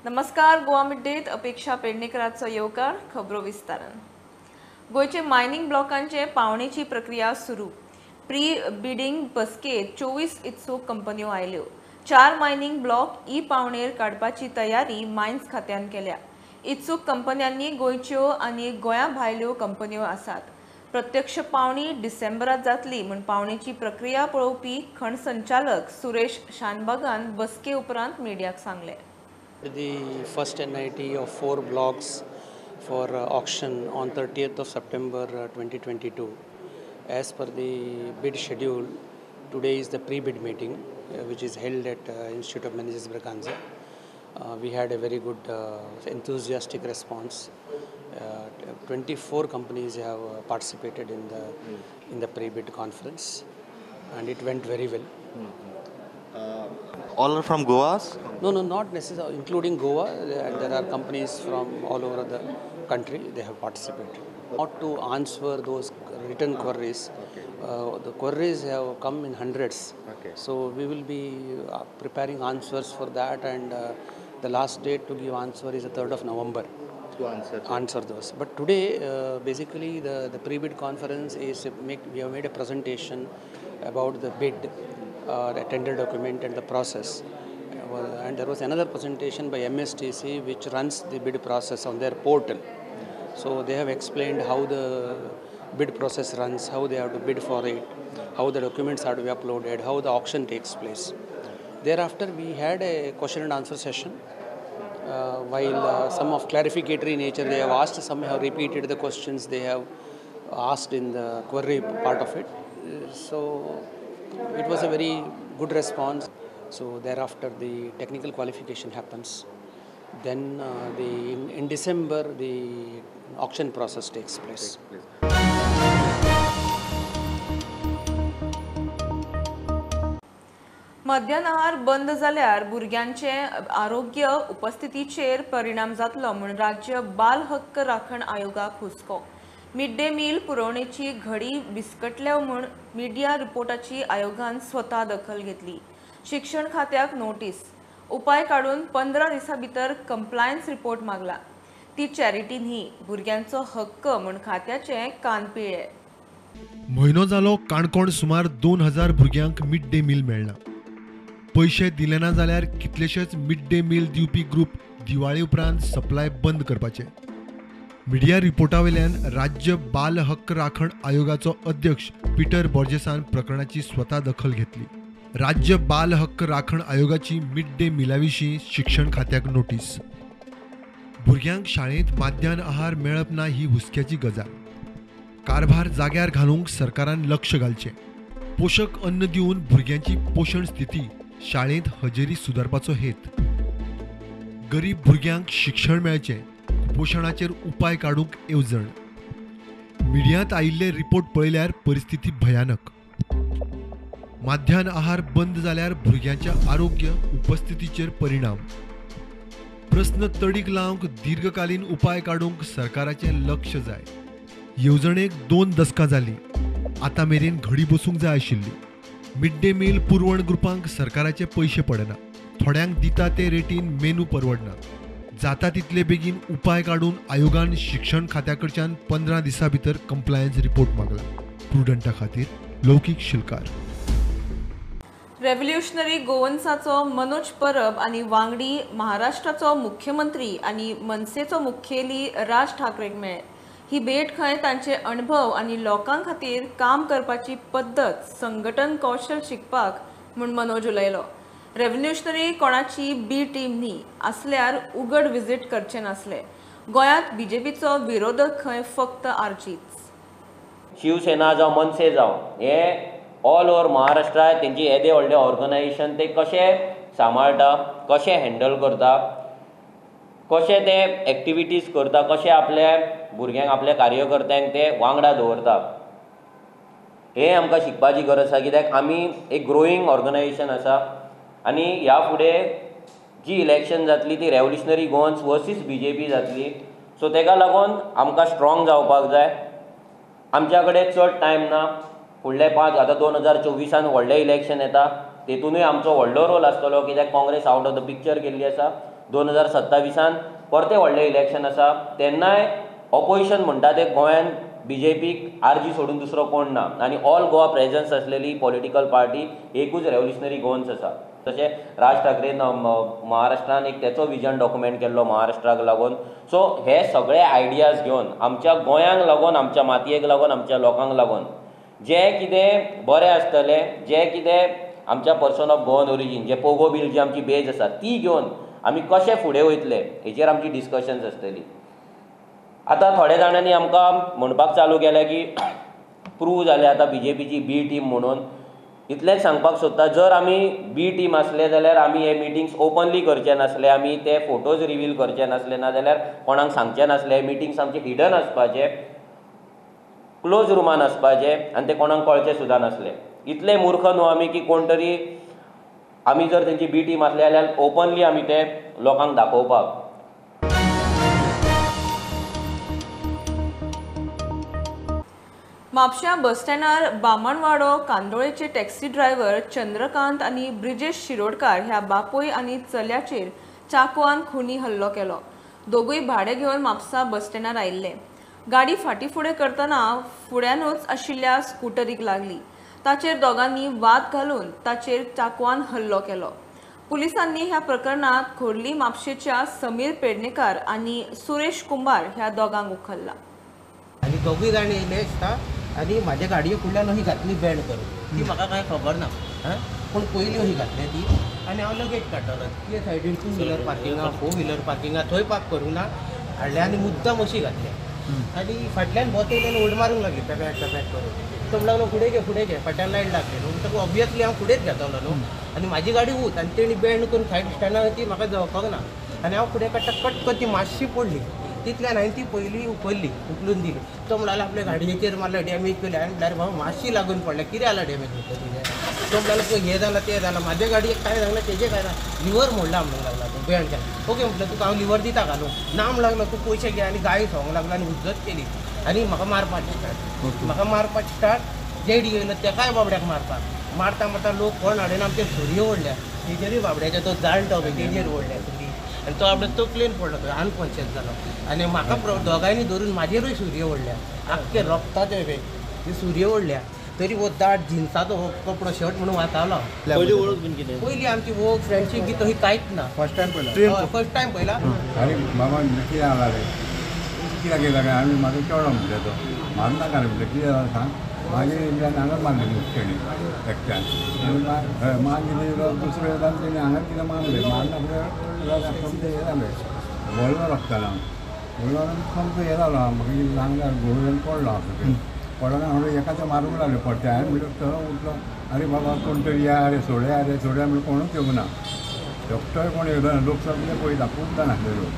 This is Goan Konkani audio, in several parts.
नमस्कार, गोवा मिड-डेत अपेक्षा पेडणेकराचो येवकार. खबरो विस्तारान. गोंयचे मायनिंग ब्लॉकांचे पावणेची प्रक्रिया सुरू. प्री बिडींग बसकेत 24 इत्सूक कंपन्यो आयल्यो. 4 मायनिंग ब्लॉक ई पावणेर काडपाची तयारी मायन्स खात्यान केल्या. इत्सूक कंपन्यांनी गोंयच्यो आनी गोंया भायल्यो कंपन्यो आसात. प्रत्यक्ष पावणी डिसेंबरात जातली म्हूण पावणेची प्रक्रिया पळोवपी खण संचालक सुरेश शानबागान बसके उपरांत मिडियाक सांगलें. The first NIT of 4 blocks for auction on 30th of September 2022. As per the bid schedule, today is the pre-bid meeting which is held at Institute of Managers Braganza. We had a very good enthusiastic response. 24 companies have participated in the pre-bid conference, and it went very well. All are from Goa? No, not necessarily, including Goa. There are companies from all over the country. They have participated. Not to answer those written queries. Okay. The queries have come in hundreds. Okay. So we will be preparing answers for that, and the last date to give answer is the 3rd of November. To answer those. But today, basically, the pre-bid conference is we have made a presentation about the bid, the tender document and the process. And there was another presentation by MSTC which runs the bid process on their portal. So they have explained how the bid process runs, how they have to bid for it, how the documents are to be uploaded, how the auction takes place. Thereafter, we had a question and answer session. While some of clarificatory nature they have asked, some have repeated the questions they have asked in the query part of it. So it was a very good response. So thereafter the technical qualification happens. Then in December the auction process takes place. मध्यान आहार बंद जाल्यार भुरग्यांचे आरोग्य उपस्थितीचेर परिणाम जातलो म्हूण राज्य बाल हक्क राखण आयोगाक हुस्को. मिड डे मील पुरवणेची घडी विस्कटल्या म्हूण मिडिया रिपोर्टाची आयोगान स्वता दखल घेतली. शिक्षण खात्याक नोटीस. उपाय काडून 15 दिसां भितर कंप्लायन्स रिपोर्ट मागला. ती चॅरिटी न्ही, भुरग्यांचो हक्क म्हूण खात्याचे कान पिळ्ळे. म्हयनो जालो काणकोण सुमार 2000 भुरग्यांक मिड डे मील मेळना. पयशे दिले ना जाल्यार कितलेशेच मिड डे मील दिवपी ग्रुप दिवाळे उपरांत सप्लाय बंद करपाचे. मिडिया रिपोर्टा वयल्यान राज्य बाल हक्क राखण आयोगाचो अध्यक्ष पीटर बॉर्जेसान प्रकरणाची स्वता दखल घेतली. राज्य बाल हक्क राखण आयोगाची मिड डे मिला विशीं शिक्षण खात्याक नोटीस. भुरग्यांक शाळेंत माध्यान आहार मेळप ना ही हुस्क्याची गजाल. कारभार जाग्यार घालूंक सरकारान लक्ष घालचें. पोशक अन्न दिवन भुरग्यांची पोशण स्थिती, शाळेंत हजेरी सुदारपाचो हेत. गरीब भुरग्यांक शिक्षण मेळचें, कुपोशणाचेर उपाय काडूंक येवजण. मिडियांत आयिल्ले रिपोर्ट पळयल्यार परिस्थिती भयानक. माध्यान आहार बंद जाल्यार भुरग्यांच्या आरोग्य उपस्थितीचेर परिणाम. प्रस्न तडीक लावंक दीर्घकालीन उपाय काडूंक सरकाराचें लक्ष जाय. येवजणेक 2 दसकां जालीं, आतां मेरेन घडी बसूंक जाय आशिल्ली. मिड डे मील पुरवण ग्रुपांक सरकाराचे पयशे पडना, थोड्यांक दिता ते रेटीन मेनू परवडना. जाता तितले बेगीन उपाय काडून आयोगान शिक्षण खात्या कडच्यान 15 दिसां भितर कंप्लायन्स रिपोर्ट मागला. प्रुडंटा खातीर लौकीक शिलकार. रेव्होल्युशनरी गोवन्साचो मनोज परब आनी वांगडी महाराष्ट्राचो मुख्यमंत्री आनी मनसेचो मुखेली राज ठाकरेक मेळ्ळे. ही भेट खंय तांचे अणभव आनी लोकां खातीर काम करपाची पद्दत, संघटन कौशल शिकपाक म्हूण मनोज उलयलो. रेव्होल्युशनरी कोणाची बी टीम न्ही, आसल्यार उगड विजीट करचे नासले. गोंयांत बीजेपीचो विरोधक खंय फक्त आरजीच. शिवसेना जावं मनसे जावं हे ऑल ओवर महाराष्ट्रा तेंची येदे व्हडलें ऑर्गनायजेशन ते कशें सांबाळटा, कशें हँडल करता, कशें ते एक्टिविटीज करता, कशें आपल्या भुरग्यांक आपल्या कार्यकर्त्यांक ते वांगडा दवरता, हें आमकां शिकपाची गरज आसा. कित्याक आमी एक ग्रोईंग ऑर्गनायजेशन आसा आनी ह्या फुडें जी इलेक्शन जातली ती revolutionary Goans versus B J P जातली. सो तेका लागून आमकां स्ट्रॉंग जावपाक जाय. आमच्या कडेन चड टायम ना. फुडले 5 आतां 2024 व्हडलें इलेक्शन येता, तेतूनय आमचो व्हडलो रोल आसतलो, कित्याक Congress out of the picture गेल्ली आसा. 2027 परतें व्हडलें इलेक्शन आसा, तेन्नाय ऑपोजिशन म्हणटा तें गोंयान बीजेपीक आरजी सोडून दुसरो कोण ना आनी ऑल गोवा प्रेजन्स आसलेली पॉलिटिकल पार्टी एकूच रेवोल्युशनरी गोवन्स आसा. तशें राज ठाकरेन महाराष्ट्रान एक तेचो विजन डॉक्युमेंट केल्लो महाराष्ट्राक लागून. सो हे सगळे आयडियाज घेवन आमच्या गोंयांक लागून, आमच्या मातयेक लागून, आमच्या लोकांक लागून जें कितें बरें आसतलें, जें कितें आमच्या पर्सन ऑफ गोवन ओरिजीन, जे पोगो बील जी आमची बेज आसा ती घेवन आमी कशें फुडें वयतले हेचेर आमची डिस्कशन्स आसतली. आतां थोड्या जाणांनी आमकां म्हणपाक चालू केलें की प्रूव जालें आतां बीजेपीची बी टीम म्हणून. इतलेंच सांगपाक सोदता, जर आमी बी टीम आसले जाल्यार आमी हे मिटिंग्स ओपनली करचे नासले, आमी ते फोटोज रिवील करचे नासले, नाजाल्यार कोणाक सांगचे नासले. मिटिंग्स आमचे हिडन आसपाचे, क्लोज रुमान आसपाचे आनी ते कोणाक कळचे सुद्दां नासले. इतले मूर्ख न्हू आमी की कोण तरी आमी जर तेंची बी टीम आसले जाल्यार ओपनली आमी ते लोकांक दाखोवपाक. म्हापश्यां बस स्टँडार बामणवाडो कांदोळेचे टॅक्सी ड्रायव्हर चंद्रकांत आनी ब्रिजेश शिरोडकार ह्या बापूय आनी चल्याचेर चाकवान खुनी हल्लो केलो. दोगूय भाडें घेवन म्हापसा बस स्टँडार आयिल्ले. गाडी फाटी फुडें करतना फुड्यानूच आशिल्ल्या स्कुटरीक लागली. ताचेर दोगांनी वाद घालून ताचेर चाकवान हल्लो केलो. पुलिसांनी ह्या प्रकरणांत खोर्ली म्हापशेच्या समीर पेडणेकार आनी सुरेश कुंभार ह्या दोगांक उखल्ला. आनी दोगूय जाण येयले आसता आनी म्हाज्या गाडये फुडल्यान अशी घातली बँड करून, ती म्हाका कांय खबर ना, पूण पयली अशी घातली ती आनी हांव लगेज काडटलो. ते सायडीन 2 व्हिलर पार्किंग आहा, 4 व्हिलर पार्किंग आहा, थंय पार्क करूंक ना हाडले आनी मुद्दाम अशी घातली आनी फाटल्यान बोत येयले आनी उड मारूंक लागली पॅपॅक पॅपॅक करून. तो म्हणूंक लागलो फुडें घे फुडें घे, फाटल्यान लायट लागली न्हू, म्हणटकूच ऑब्वियसली हांव फुडेंच घेतलो न्हू. आनी म्हाजी गाडी उत आनी तेणी बँड करून सायड स्टँडार ती म्हाका जवपाक ना आनी हांव फुडें काडटा कट करून ती मातशी पडली. तितल्यान हांवें ती पयली उखल्ली, उखलून दिली. तो म्हणटालो आपल्या गाडयेचेर मारलो डॅमेज केली. हांवें म्हणल्यार बाबा मातशी लागून पडल्या, कितें जाला डॅमेज म्हणटा तुजें. तो म्हणटालो पळय हें जालां तें जालां, म्हाज्या गाडयेक कांय जावंक ना, तेजें कांय ना, लिवर मोडला म्हणूंक लागला तो बँड केला. ओके म्हटलें तुका हांव लिवर दिता घालून ना म्हणूंक लागलो, तूं पयशे घे आनी गाळी खावंक लागलो आनी हुज्जत केली आनी म्हाका मारपाक स्टार्ट, म्हाका मारपाक स्टार्ट. जेडी येयलो तेकाय बाबड्याक मारपाक, मारता मारता लोक कोण हाडून आमचेर सुरयो ओडल्या, तेजेरूय बाबड्याचो तो जाणटो पळय तेजेर ओडल्या सुरी आनी तो आपल्या तकलेन पडलो, तो अनकॉन्शियस जालो आनी म्हाका दोगांयनी धरून म्हाजेरूय सुरयो ओडल्या, आख्खे रक्ताचे पळय ती सुरयो ओडल्या. तरी हो दाट जिन्साचो हो कपडो शर्ट म्हणून वाचावलो. पयली आमची वळख फ्रेंडशीप बी तशी कांयच ना, फर्स्ट टायम पळयला, फर्स्ट टायम पळयला. आनी बाबा कितें जाला रे, कित्याक येयला काय आमी म्हाका चेडो म्हणटा तो मारून नाका रे म्हणलें, कितें जाला सांग. मागीर हांगा मारलें तेणी एकट्यान, मागीर दुसरो येता तेणी हांगा कितें मारलें, मारना फुडें सोमतें हें जालें, वळलो रक्तान, वळलो सोमतो हें जालो. मागीर हांगा घोळून पडलो हांव, पडलो म्हणून एकाचें मारूंक लागलें परतें. हांवें म्हणलें थंय उठलो, आरे बाबा कोण तरी या रे सोडया रे सोडया म्हणल्यार कोणूच येवंक ना, डॉक्टर कोण येयलो ना, लोक सगळे पळयता, खूब जाण आसले लोक.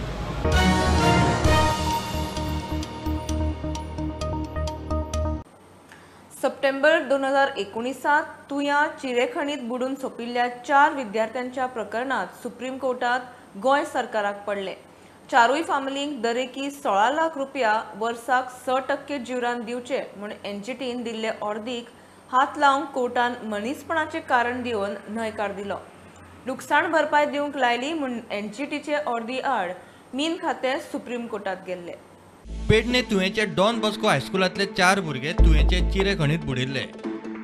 सप्टेंबर 2019 तुयां चिरेखणीत बुडून सोंपिल्ल्या 4 विद्यार्थ्यांच्या प्रकरणात सुप्रीम कोर्टात गोंय सरकाराक पडले. चारूय फामिलींक दरेकी 16 लाख रुपया वर्साक 6% जिवरान दिवचे म्हूण एनजीटीन दिल्ले ऑर्दीक हात लावंक कोर्टान मनीसपणाचें कारण दिवन न्हयकार दिलो. लुकसाण भरपाय दिवंक लायली म्हूण एनजीटीचे ऑर्दी आड मीन खातें सुप्रीम कोर्टात गेल्ले. पेडणे तुयेंचे डॉन बॉस्को हायस्कुलांतले 4 भुरगे तुयेंचे चिरे खणीत बुडिल्ले.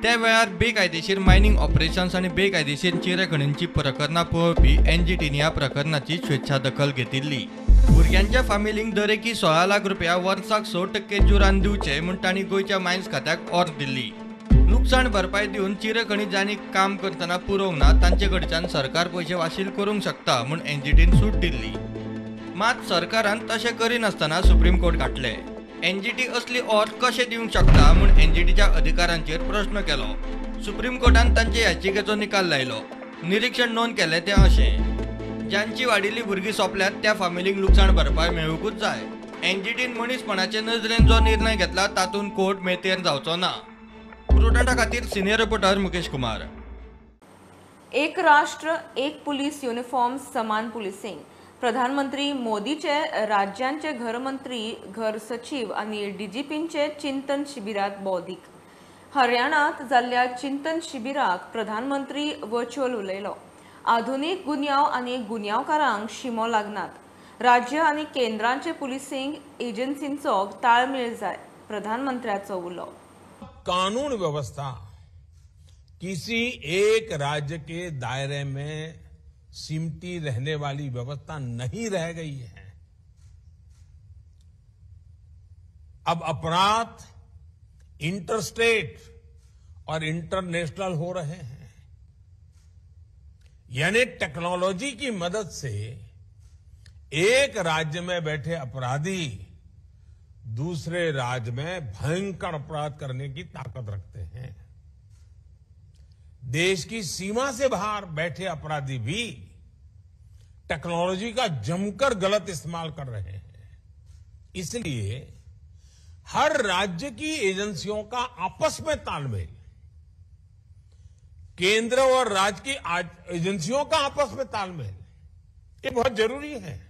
त्या वेळार बेकायदेशीर मायनिंग ऑपरेशन्स आनी बेकायदेशीर चिरे खणींची प्रकरणां पळोवपी एनजीटीन ह्या प्रकरणाची स्वेच्छा दखल घेतिल्ली. भुरग्यांच्या फामिलींक दरेकी 16 लाख रुपया वर्साक 6% जुरान दिवचे म्हूण तांणी गोंयच्या मायन्स खात्याक ऑर्द दिल्ली. लुकसाण भरपाय दिवन चिरे खणी जांणी काम करतना पुरोवंक ना तांचे कडच्यान सरकार पयशे वाशील करूंक शकता म्हूण एनजीटीन सूट दिल्ली. मात सरकारान तशें करिनासतना सुप्रीम कोर्ट गाठले. एनजीटी असली ऑर्द कशें दिवंक शकता म्हूण एनजीटीच्या अधिकारांचेर प्रश्न केलो. सुप्रीम कोर्टान तांचे याचिकेचो निकाल लायलो. निरीक्षण नोंद केलें तें अशें, जांची वाडिल्ली भुरगीं सोंपल्यात त्या फामिलींक लुकसाण भरपाय मेळुंकूच जाय. एनजीटीन मनीसपणाचे नजरेन जो निर्णय घेतला तातूंत कोर्ट मेतेर जावचो ना. प्रुडंटा खातीर सिनियर रिपोर्टर मुकेश कुमार. एक राष्ट्र एक पुलीस युनिफॉर्म समान पुलिसिंग. प्रधानमंत्री मोदीचे राज्यांचे घरमंत्री, घर सचिव आनी डीजीपींचे चिंतन शिबिरात बौद्धीक. हरियाणात जाल्ल्या चिंतन शिबिराक प्रधानमंत्री वर्च्युअल उलयलो. आधुनीक गुन्यांव आनी गुन्यांवकारांक शिमो लागनात. राज्य आनी केंद्रांचे पुलिसींग एजन्सींचो ताळमेळ जाय, प्रधानमंत्र्याचो उलो. कानून व्यवस्था किसी एक राज्य के दायरे में सिमटी रहने वाली व्यवस्था नहीं रह गई है. अब अपराध इंटरस्टेट और इंटरनेशनल हो रहे हैं, यानी टेक्नोलॉजी की मदद से एक राज्य में बैठे अपराधी दूसरे राज्य में भयंकर अपराध करने की ताकत रखते हैं. देश की सीमा से बाहर बैठे अपराधी भी टेक्नोलॉजी का जमकर गलत इस्तेमाल कर रहे हैं. इसलिए हर राज्य की एजेंसियों का आपस में तालमेल, केंद्र और राज्य की एजेंसियों का आपस में तालमेल, ये बहुत जरूरी है.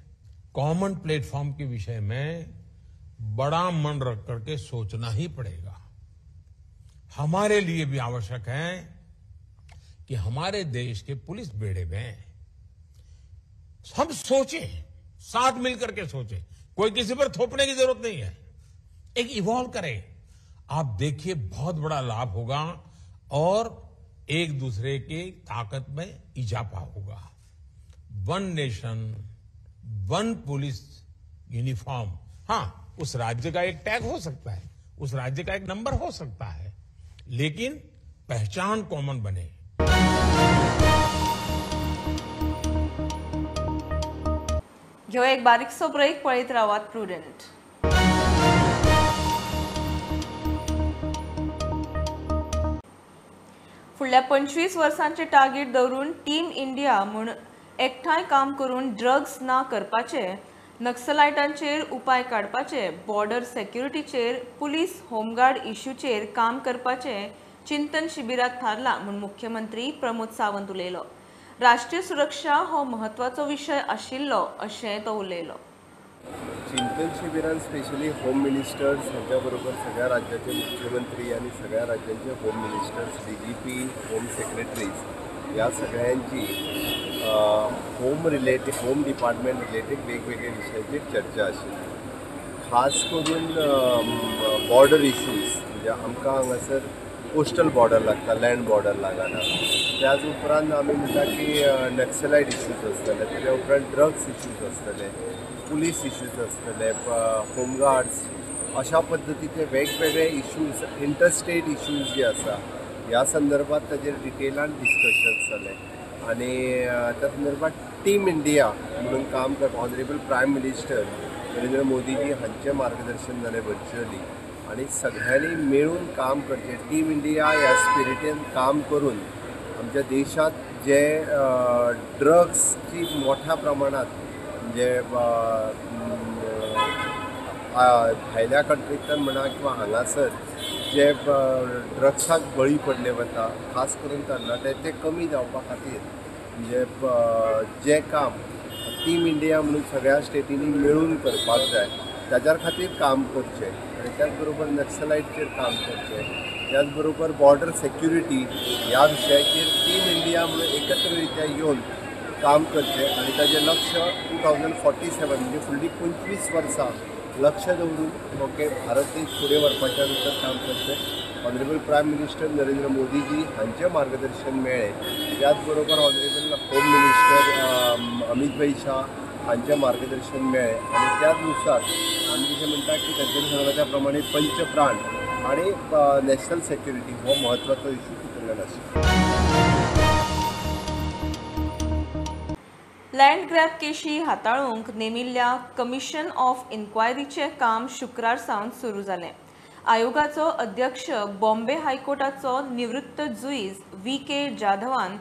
कॉमन प्लेटफॉर्म के विषय में बड़ा मन रख करके सोचना ही पड़ेगा. हमारे लिए भी आवश्यक है कि हमारे देश के पुलिस बेड़े में हम सोचें, साथ मिलकर के सोचें. कोई किसी पर थोपने की जरूरत नहीं है, एक इवॉल्व करें. आप देखिए बहुत बड़ा लाभ होगा और एक दूसरे की ताकत में इजाफा होगा. One nation one police uniform, हाँ उस राज्य का एक टैग हो सकता है, उस राज्य का एक नंबर हो सकता है, लेकिन पहचान कॉमन बने. घेऊया एक बारीकसो ब्रेक, पळयत रावात प्रुडंट. फुडल्या 25 वर्सांचे टार्गेट दवरून टीम इंडिया म्हूण एकठांय काम करून ड्रग्स ना करपाचे, नक्सलायटांचेर उपाय काडपाचे, बॉर्डर सेक्युरिटीचेर, पुलीस होमगार्ड इश्यूचेर काम करपाचे चिंतन शिबिरात थारला म्हूण मुख्यमंत्री प्रमोद सावंत उलयलो. राष्ट्रीय सुरक्षा हो म्हत्वाचो विशय आशिल्लो अशें तो उलयलो. चिंतन शिबिरान स्पेशली होम मिनिस्टर्स हांच्या बरोबर सगळ्या राज्याचे मुख्यमंत्री आनी सगळ्या राज्यांचे home ministers, DGP, home secretaries ह्या सगळ्यांची home related, home department related वेगवेगळे विशयाचेर चर्चा आशिल्ली. खास करून बॉर्डर इश्यूज, म्हणजे आमकां हांगासर कोस्टल बॉर्डर लागता, लँड बॉर्डर लागना. त्याच उपरांत आमी म्हणटा की नक्सलायट इश्यूज आसतले, तेज्या उपरांत ड्रग्स इश्यूज आसतले, पुलीस इश्यूज आसतले, होमगार्ड्स, अशा पद्दतीचे वेगवेगळे इश्यूज, इंटरस्टेट इश्यूज जे आसा ह्या संदर्भात ताजेर डिटेलान डिस्कशन जालें. आनी त्या संदर्भात टीम इंडिया म्हणून काम करता honourable prime minister Narendra Modiji हांचें मार्गदर्शन जालें वर्च्युअली आनी सगळ्यांनी मेळून काम करचें. टीम इंडिया ह्या स्पिरिटीन काम करून आमच्या देशांत जे ड्रग्सची मोठ्या प्रमाणात म्हणजे भायल्या कंट्रींतल्यान म्हणा किंवा हांगासर जे ड्रग्साक बळी पडले वता, खास करून तरणाटे, ते कमी जावपा खातीर म्हणजे जें काम टीम इंडिया म्हणून सगळ्या स्टेटींनी मेळून करपाक जाय ताज्या खातीर काम करचें. आनी त्याच बरोबर नक्सलायटचेर काम करचें, त्याच बरोबर बॉर्डर सेक्युरिटी ह्या विशयाचेर टीम इंडिया म्हणून एकत्र रित्या येवन काम करचें. आनी ताजें लक्ष 2047 म्हणजे फुडलीं 25 वर्सां लक्ष दवरून ओके भारत देश फुडें व्हरपाच्या नुसार काम करचें. Honourable prime minister Narendra Modiji हांचें मार्गदर्शन मेळ्ळें, त्याच बरोबर ऑनरेबल होम मिनिस्टर अमित भाई शाह हांचें मार्गदर्शन मेळ्ळें. आनी त्याच नुसार आमी जशें म्हणटा की तांच्यांनी सांगला त्या प्रमाणे पंचप्राण आनी नॅशनल सेक्युरिटी हो म्हत्वाचो इश्यू तितूंतल्यान आशिल्लो. लँड ग्रॅब केशी हाताळूंक नेमिल्ल्या कमिशन ऑफ इन्क्वायरीचें काम शुक्रार सावन सुरू जालें. आयोगाचो अध्यक्ष बॉम्बे हायकोर्टाचो निवृत्त जुईज V.K. जाधवान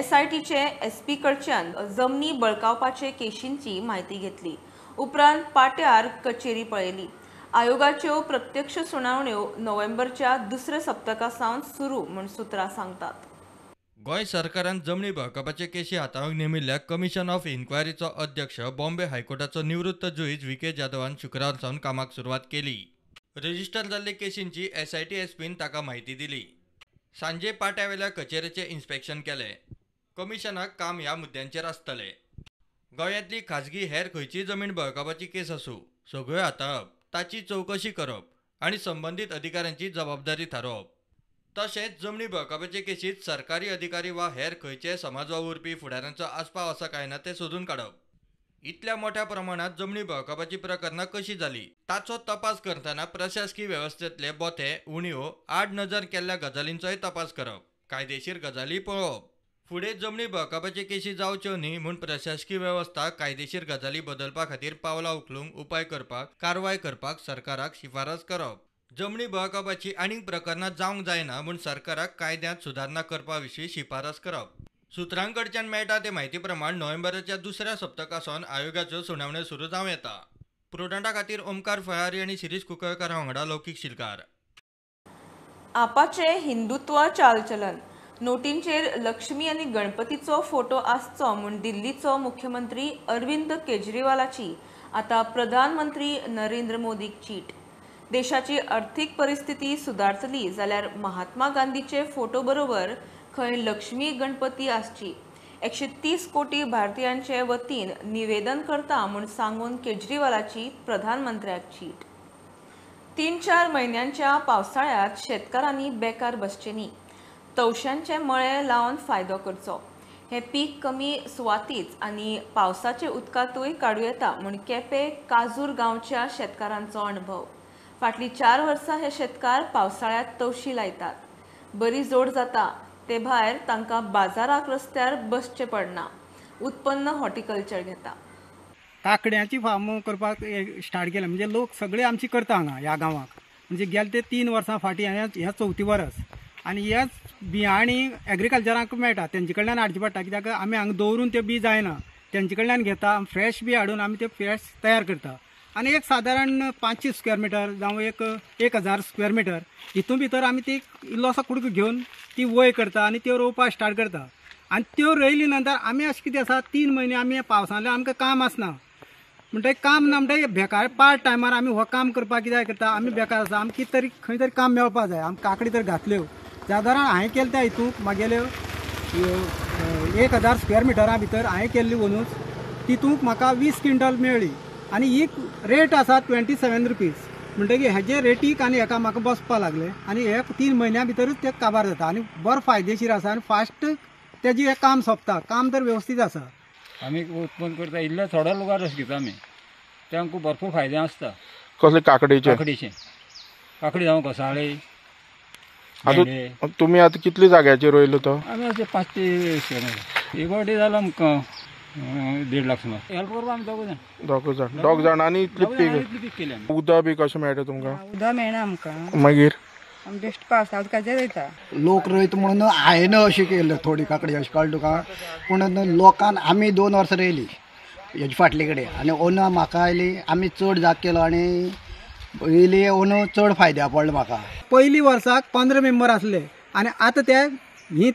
SITचे SP कडच्यान जमनी बळकावपाचे केशींची म्हायती घेतली. उपरांत पाट्यार कचेरी पळयली. आयोगाच्यो प्रत्यक्ष सुनावण्यो नोव्हेंबरच्या दुसऱ्या सप्तका सावन सुरू म्हूण सुत्रां सांगतात. गोंय सरकारान जमनी बळकावपाचे केशी हाताळूंक नेमिल्ल्या कमिशन ऑफ इन्क्वायरीचो अध्यक्ष बॉम्बे हायकोर्टाचो निवृत्त जुईज V.K. जाधवान शुक्रार सावन कामाक सुरवात केली. रजिस्टर जाल्ले केशींची SIT SPन ताका म्हायती दिली. सांजे पाट्यावेल्या कचेरेचें इन्स्पेक्शन केलें. कमिशनाक काम ह्या मुद्द्यांचेर आसतलें. गोंयांतली खाजगी हेर खंयचीय जमीन बळकावपाची केस आसूं, सगळ्यो हाताळप, ताची चवकशी करप आनी संबंदीत अधिकाऱ्यांची जबाबदारी थारोवप. तशेंच जमनी बळकावपाचे केशींत सरकारी अधिकारी वा हेर खंयचेय समाज वावुरपी फुडाऱ्यांचो आस्पाव आसा काय ना तें सोदून काडप. इतल्या मोठ्या प्रमाणात जमनी बळकावपाची प्रकरणां कशी जाली ताचो तपास करतना प्रशासकी वेवस्थेंतले बोथे, उणीवो आड नजर केल्ल्या गजालींचोय तपास करप, कायदेशीर गजाली पळोवप. फुडें जमनी बळकावपाचे केशी जावच्यो न्ही म्हूण प्रशासकी वेवस्था कायदेशीर गजाली बदलपा खातीर पावलां उखलूंक उपाय करपाक, कारवाय करपाक सरकाराक शिफारस करप. जमनी बळकावपाची आनीक प्रकरणां जावंक जायना म्हूण सरकाराक कायद्यांत सुदारणा करपा विशीं शिफारस करप. सुत्रांकडच्यान मेळटा ते म्हायती प्रमाण नोव्हेंबराच्या दुसऱ्या सप्तका सावन आयोगाच्यो सुनावण्यो सुरू जावं येता. प्रुडंटा खातीर ओमकार फळारी आनी शिरीष कुंकळकार वांगडा लौकीक शिलकार. आपाचे हिंदुत्व चालचलन नोटींचेर लक्ष्मी आनी गणपतीचो फोटो आसचो म्हूण दिल्लीचो मुख्यमंत्री अरविंद केजरीवालाची आतां प्रधानमंत्री नरेंद्र मोदीक चीट. देशाची अर्थीक परिस्थिती सुदारतली जाल्यार महात्मा गांधीचे फोटो बरोबर खंय लक्ष्मी गणपती आसची. 130 कोटी भारतीयांचे वतीन निवेदन करता म्हूण सांगून केजरीवालाची प्रधानमंत्र्याक चीट. 3-4 म्हयन्यांच्या पावसाळ्यांत शेतकारांनी बेकार बसचे न्ही, तवश्यांचे मळे लावन फायदो करचो. हें पीक कमी सुवातीच आनी पावसाचे उदकांतूय काडूं येता म्हूण केपें काजूर गांवच्या शेतकारांचो अणभव. फाटलीं 4 वर्सां हे शेतकार पावसाळ्यांत तवशी लायतात, बरी जोड जाता, ते भायर तांकां बाजाराक रस्त्यार बसचें पडना. उत्पन्न हॉर्टिकल्चर घेता. काकड्यांची फार्म करपाक स्टार्ट केलें, म्हणजे लोक सगळे आमची करता हांगा ह्या गांवाक. म्हणजे गेले ते 3 वर्सां फाटीं ह्या चवथी वरस आनी हेच बियाणी एग्रीकल्चराक मेळटा, तेंचे कडल्यान हाडचें पडटा, कित्याक आमी हांगा दवरून ते बी जायना, तेंचे कडल्यान घेता, फ्रेश बी हाडून आमी ते फ्रेश तयार करता. आनी एक सादारण 500 स्क्वेअर मिटर जावं एक 1000 स्क्वेअर मिटर हितून भितर आमी ती इल्लोसो कुडको घेवन ती वय करता आनी त्यो रोवपाक स्टार्ट करता. आनी त्यो रोयली नंतर आमी अशें कितें आसा, 3 म्हयने आमी पावसांतल्यान आमकां काम आसना, म्हणटकीर काम ना म्हणटकीर बेकार पार्ट टायमार आमी हो काम करपाक कित्याक करता, आमी बेकार आसा, आमकां कितें तरी खंय तरी काम मेळपाक जाय. आमी काकडी तर घातल्यो सादारण हांवें केलें त्या हितूंत म्हागेल्यो 1000 स्क्वेअर मिटरा भितर हांवें केल्ली वनूच, तितूंत म्हाका 20 क्विंटल मेळ्ळी आनी ही रेट आसा 27 रुपीज. म्हणटकीर हेजे रेटीक आनी हेका म्हाका बसपाक लागलें आनी हे 3 म्हयन्या भितरूच ते काबार जाता आनी बरो फायदेशीर आसा आनी फास्ट तेजें हें काम सोंपता, काम तर वेवस्थीत आसा. आमी उत्पन्न करता इल्ले थोडो लोकां रस घेता आमी, ते आमकां भरपूर फायदे आसता. कसले काकडेचे? काकडीचे, काकडी जावं घोसाळे. आतां तुमी आतां कितले जाग्याचेर रोयलो तो? आमी अशें 5 ते एक वाटी जालो आमकां 1.5 लाख सुमार. हेल्प करपाक आमी दोग जाण. दोग जाणांनी इतली पीक केलें. उदक बी कशें मेळटा तुमकां? उदक मेळना आमकां. मागीर आमी बेश्ट पावसा उदकाचेर वयता. लोक रोयता म्हणून हांवें अशें केलें, थोडी काकडी अशें काडली तुका, पूण लोकान आमी 2 वर्सां रोयली हेजे फाटले कडेन आनी अंदू म्हाका आयली आमी चड जाग केलो आनी येयली अंदू चड फायद्या पडलो म्हाका. पयलीं वर्साक 15 मेंबर आसले आनी आतां ते ही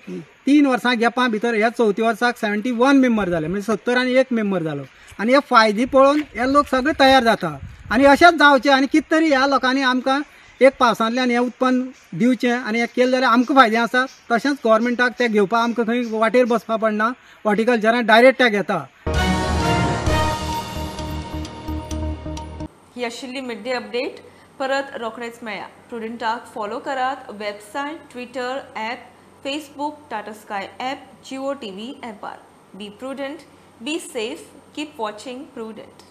3 वर्सां गॅपा भितर ह्या चवथी वर्साक 71 मेंबर जाले, म्हणजे 71 मेंबर जालो. आनी हे फायदे पळोवन हे लोक सगळे तयार जाता आनी अशेंच जावचें आनी कितें तरी ह्या लोकांनी आमकां एक पावसांतल्यान हें उत्पन्न दिवचें आनी हें केलें जाल्यार आमकां फायदे आसा. तशेंच गव्हर्मेंटाक तें घेवपाक आमकां खंय वाटेर बसपाक पडना, हॉर्टिकल्चरान डायरेक्ट तें घेता. ही आशिल्ली मिड डे अपडेट. परत रोखडेच मेळया. प्रुडंटाक फॉलो करात website, Twitter, app, Facebook, Tata Sky app, Jio TV ॲपार. Be prudent, be safe, keep watching Prudent.